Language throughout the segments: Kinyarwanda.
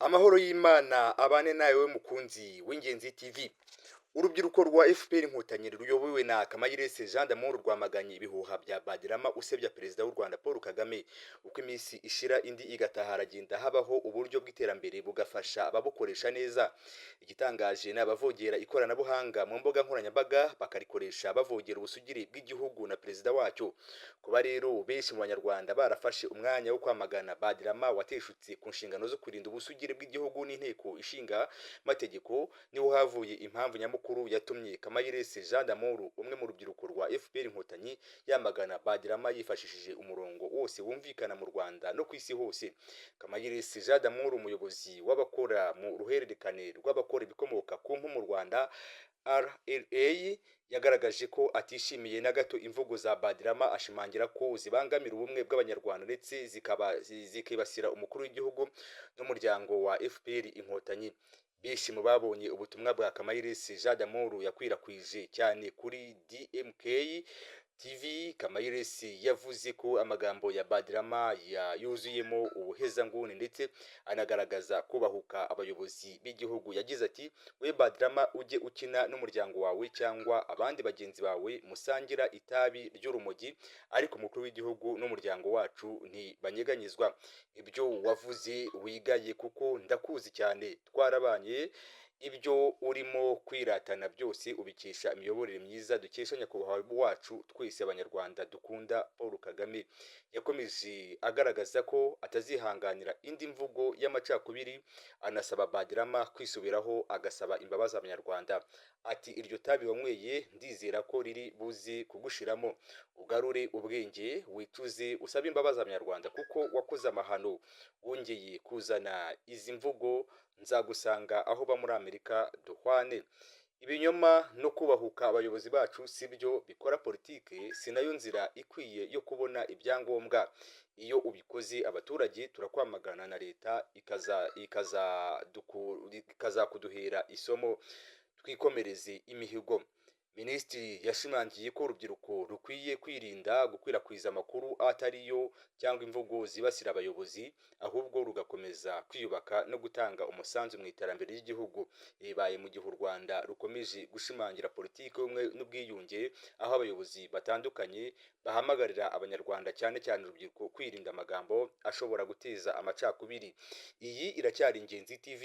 Amahoro y'Imana abane nawe mukunzi w'Ingenzi TV. Urubyiruko rwa FPR Inkotanyi ruyobowe na Kamayirese Jean d'Amour rwamaganye ibihuha bya Badirama usebya Perezida w'u Rwanda Paul Kagame. Uko iminsi ishira indi igataha, haragenda habaho uburyo bw'iterambere bugafasha ababukoresha neza. Igitangaje ni abavogera ikoranabuhanga mu mbuga nkoranyambaga, bakarikoresha bavogera ubusugire bw'igihugu na perezida wacyo. Kuba rero benshi mu Banyarwanda barafashe umwanya wo kwamagana Badirama wateshutse ku nshingano zo kurinda ubusugire bw'igihugu n'Inteko Ishinga Amategeko, niho havuye impamvu nyamukuru yatumye Kamayirese Jean d'Amour, umwe mu rubyiruko rwa FPR Inkotanyi, yamagana Badirama yifashishije umurongo wose wumvikana mu Rwanda no ku isi hose. Kamayirese Jean d'Amour, umuyobozi w'abakora mu ruhererekane rw'abakora ibikomoka ku mpu mu Rwanda, RLA, yagaragaje ko atishimiye na gato imvugo za Badirama, ashimangira ko zibangamira ubumwe bw'Abanyarwanda ndetse zikaba zikibasira umukuru w'igihugu n'umuryango wa FPR Inkotanyi. Benshi mu babonye ubutumwa bwa Kamayirese Jean d'Amour yakwirakwije cyane kuri DMK TV, Kamayirese yavuze ko amagambo ya Badirama yuzuyemo ubuhezanguni ndetse anagaragaza kubahuka abayobozi b'igihugu. Yagize ati: "We Badirama, ujye ukina n'umuryango wawe cyangwa abandi bagenzi bawe musangira itabi ry'urumogi, ariko umukuru w'igihugu n'umuryango wacu ntibanyeganyezwa. Ibyo wavuze wigaye kuko ndakuzi cyane, twarabanye. Ibyo urimo kwiratana byose ubikesha imiyoborere myiza dukesha nyakubahwa wacu twese Abanyarwanda dukunda, Paul Kagame." Yakomeje agaragaza ko atazihanganira indi mvugo y'amacakubiri, anasaba Badirama kwisubiraho agasaba imbabazi Abanyarwanda. Ati: "Iryo tabi wanyweye ndizera ko riri buze kugushiramo, ugarure ubwenge, wicuze, usabe imbabazi Abanyarwanda kuko wakoze amahano. Wongeye kuzana izi mvugo nzagusanga aho uba muri Amerika duhwane. Ibinyoma no kubahuka abayobozi bacu si byo bikora politike, si nayo nzira ikwiye yo kubona ibyangombwa. Iyo ubikoze abaturage turakwamagana na leta ikazakuduhera isomo. Twikomereze imihigo." Minisitiri yashimangiye ko urubyiruko rukwiye kwirinda gukwirakwiza amakuru atari yo cyangwa imvugo zibasira abayobozi, ahubwo rugakomeza kwiyubaka no gutanga umusanzu mu iterambere ry'igihugu. Bibaye mu gihe u Rwanda rukomeje gushimangira politiki y'ubumwe n'ubwiyunge, aho abayobozi batandukanye bahamagarira Abanyarwanda, cyane cyane urubyiruko, kwirinda amagambo ashobora guteza amacakubiri. Iyi iracyari Ingenzi TV.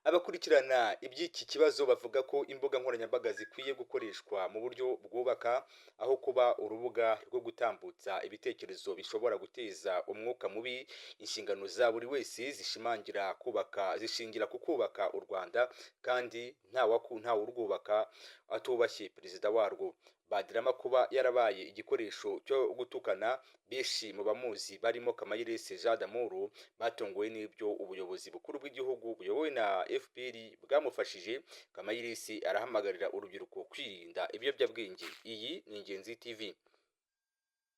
Abakurikirana iby'iki kibazo bavuga ko imbuga nkoranyambaga zikwiye gukoreshwa mu buryo bwubaka, aho kuba urubuga rwo gutambutsa ibitekerezo bishobora guteza umwuka mubi. Inshingano za buri wese zishimangira kubaka, zishingira ku kubaka u Rwanda, kandi ntawurwubaka atubashye perezida warwo. Badirama kuba yarabaye igikoresho cyo gutukana, benshi mu bamuzi barimo Kamayirese Jean d'Amour batunguwe n'ibyo ubuyobozi bukuru bw'igihugu buyobowe na FPR bwamufashije. Kamayirese arahamagarira urubyiruko kwirinda ibiyobyabwenge. Iyi ni Ingenzi TV.